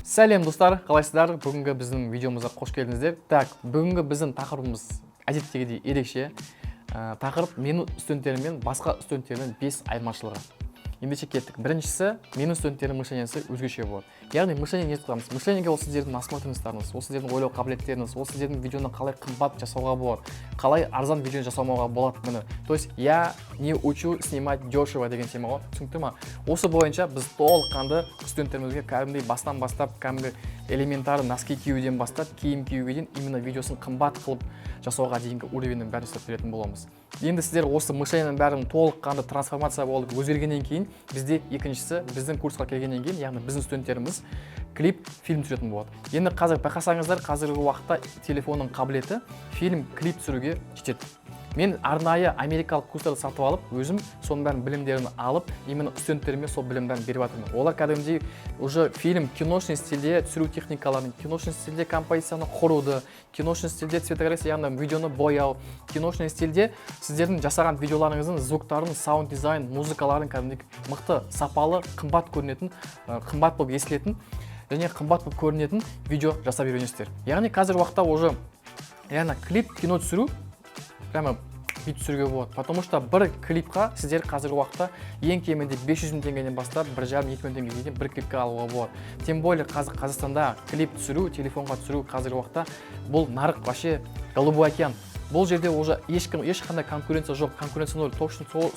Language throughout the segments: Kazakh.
Сәлем, достар, қалайсыздар? Бүгінгі біздің видеомызға қош келдіңіздер. Так, бүгінгі біздің тақырыбымыз әдеттегідей ерекше. Тақырып: менің студенттерім мен басқа студенттердің бес айырмашылығы. Ендеше, кеттік. Біріншісі: менің студенттерімнің мышлениесі өзгеше болады. Яғни мышление не айтамыз? Мышлениеге ол сіздердің насмотренностьтарыңыз, ол сіздердің ойлау қабілеттеріңіз, ол сіздердің видеоны қалай қымбат жасауға болады, қалай арзан видео жасамауға болады. Міне, то есть «я не учу снимать дешево» деген тема ғой, түсінікті ма? Осы бойынша біз толыққанды студенттерімізге кәдімгідей бастан бастап, кәдімгі элементарный носки киюден бастап, киім киюге дейін, именно видеосын қымбат қылып жасауға дейінгі уровеньнің бәрін жасап беретін боламыз. Енді сіздер осы мышленияның бәрін толыққанды трансформация болып өзгергеннен кейін, бізде екіншісі: біздің курсқа келгеннен кейін, яғни біздің студенттеріміз клип, фильм түсіретін болады. Енді қазір байқасаңыздар, қазіргі уақытта телефонның қабілеті фильм, клип түсіруге жетеді. Мен арнайы америкалық курстарды сатып алып, өзім соның бәрін, білімдерін алып, именно студенттеріме сол білімдерін беріп жатырмын. Олар кәдімгідей уже фильм, киношный стильде түсіру техникаларын, киношный стильде композицияны құруды, киношный стильде цветокоррекция, яғни видеоны бояу, киношный стильде сіздердің жасаған видеоларыңыздың звуктарын, саунд дизайн, музыкаларын кәдімгідей мықты, сапалы, қымбат көрінетін, қымбат болып естілетін және қымбат болып көрінетін видео жасап үйренесіздер. Яғни қазіргі уақытта уже реально клип, кино түсіру прямо бүйтіп түсіруге болады, потому что бір клипқа сіздер қазіргі уақытта ең кемінде 500 мың теңгеден бастап 1,5-2 миллион теңгеге дейін бір клипке алуға болады. Тем более қазір Қазақстанда клип түсіру, телефонға түсіру, қазіргі уақытта бұл нарық вообще голубой океан. Бұл жерде уже ешкім, ешқандай конкуренция жоқ, конкуренция ноль.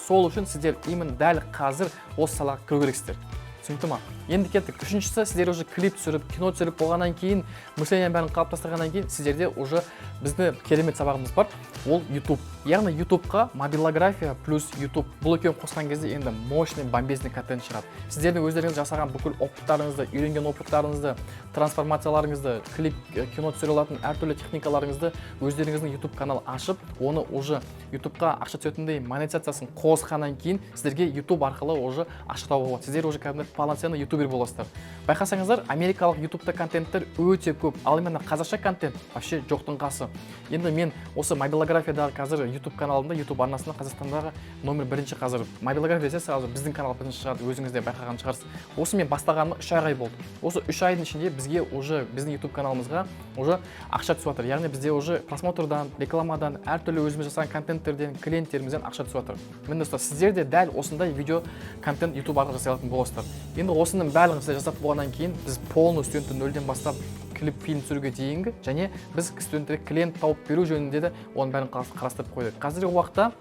Сол үшін сіздер именно дәл қазір осы салаға кіру керексіздер, түсінікті ма? Енді кеттік. Үшіншісі: сіздер уже клип түсіріп, кино түсіріп болғаннан кейін, мышлениенің бәрін қалыптастырғаннан кейін, сіздерде уже біздің керемет сабағымыз бар, ол YouTube. Яғни Ютубқа мобилография плюс YouTube, бұл екеуін қосқан кезде енді мощный, бомбезный контент шығады. Сіздердің өздеріңіз жасаған бүкіл опыттарыңызды, үйренген опыттарыңызды, трансформацияларыңызды, клип, кино түсіре алатын әртүрлі техникаларыңызды өздеріңіздің YouTube канал ашып, оны уже Ютубқа ақша түсетіндей монетизациясын қосқаннан кейін, сіздерге YouTube арқылы уже ақша табуға болады. Сіздер уже кәдімгі полноценный ютубер боласыздар. Байқасаңыздар, америкалық Ютубта контенттер өте көп, ал именно қазақша контент вообще жоқтың қасы. Енді мен осы мобилографиядағы қазір YouTube каналымда, YouTube арнасында Қазақстандағы номер бірінші. Қазір мобилография десе, сразу біздің канал бірінші шығады, өзіңіз де байқаған шығарсыз. Осы мен бастағаныма 3 айға болды. Осы 3 айдың ішінде бізге уже, біздің YouTube каналымызға уже ақша түсіп жатыр. Яғни бізде уже просмотрдан, рекламадан, әртүрлі өзіміз жасаған контенттерден, клиенттерімізден ақша түсіп жатыр. Міне, достар, сіздер де дәл осындай видео контент YouTube арқылы жасай алатын боласыздар. Енді осының барлығын сіздер жасап болғаннан кейін, біз полный студентті нөлден бастап клип, фильм түсіруге дейінгі және біз студенттерге клиент тауып беру жөнінде де оның бәрін қарастырып қойдық. Қазіргі уақытта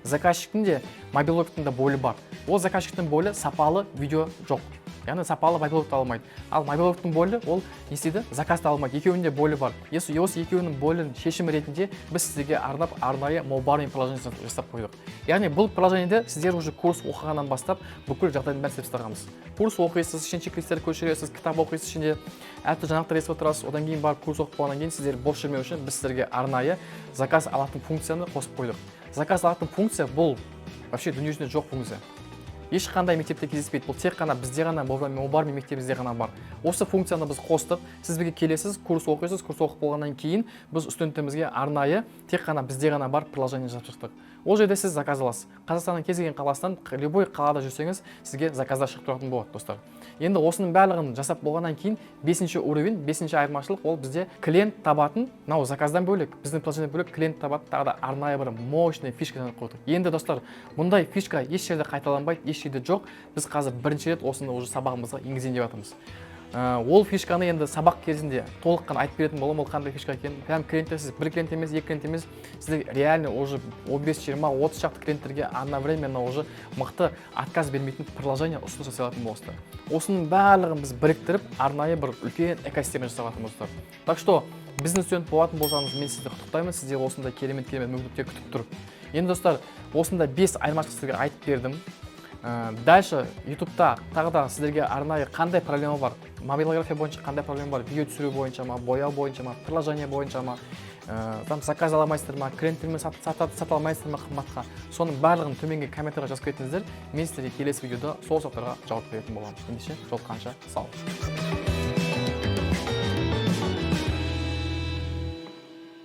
заказчиктің де, мобилографтың да болі бар. Ол заказчиктің болі: сапалы видео жоқ, яғни сапалы мобилограф таба алмайды. Ал мобилографтың болі: ол не істейді? Заказ таба алмайды. Екеуінің де болі бар. Осы екеуінің болін шешімі ретінде біз сіздерге арнап арнайы мобарный приложение жасап қойдық. Яғни бұл приложениеде сіздер уже курс оқығаннан бастап бүкіл жағдайдың бәрін істеп тастағанбыз. Курс оқисыз, ішінен чек-листтерді көшіресіз, кітап оқисыз, ішінде әртүрлі жаңалықтар естіп отырасыз. Одан кейін барып, курс оқып болғаннан кейін, сіздер бос жүрмеу үшін біз сіздерге арнайы заказ алатын функцияны қосып қойдық. Заказ алатын функция — бұл вообще дүниежүзінде жоқ функция, ешқандай мектепте кездеспейді. Бұл тек қана бізде ғана, мобарми мектебімізде ғана бар. Осы функцияны біз қостық. Сіз бізге келесіз, курс оқисыз. Курс оқып болғаннан кейін біз студенттерімізге арнайы тек қана бізде ғана бар приложение жасап шықтық. Ол жерде сіз заказ аласыз. Қазақстанның кез келген қаласынан, любой қалада жүрсеңіз, сізге заказдар шығып тұратын болады, достар. Енді осының барлығын жасап болғаннан кейін бесінші уровень, бесінші айырмашылық — ол бізде клиент табатын, мынау заказдан бөлек, біздің приложение бөлек, клиент табатын тағы да арнайы бір мощный фишка жасап қойдық. Енді, достар, мұндай фишка еш жерде қайталанбайды, еш жерде жоқ. Біз қазір бірінші рет осыны уже сабағымызға енгізейін деп жатырмыз. Ол фишканы енді сабақ кезінде толыққан айтып беретін боламын, ол қандай фишка екенін. Прям клиенттер, сіз бір клиент емес, екі клиент емес, сізде реально уже 15, 20, 30 шақты клиенттерге одновременно уже мықты, отказ бермейтін приложение ұсыныс жасай алатын боласыздар. Осының барлығын біз біріктіріп, арнайы бір үлкен экосистема жасап жатырмыз, достар. Так что біздің студент болатын болсаңыз, мен сізді құттықтаймын. Сізде осындай керемет, керемет мүмкіндіктер күтіп тұр. Енді, достар, осындай бес айырмашылық сіздерге айтып бердім. Дальше Ютубта тағы да сіздерге арнайы қандай проблема бар, мобилография бойынша қандай проблема бар, видео түсіру бойынша ма, бояу бойынша ма, приложение бойынша ма, там заказ ала алмайсыздар ма, клиенттермен сата алмайсыздар ма қымбатқа, соның барлығын төменге комментарийға жазып кетіңіздер. Мен сіздерге келесі видеода сол сұрақтарға жауап беретін боламын. Ендеше, жолыққанша, сау.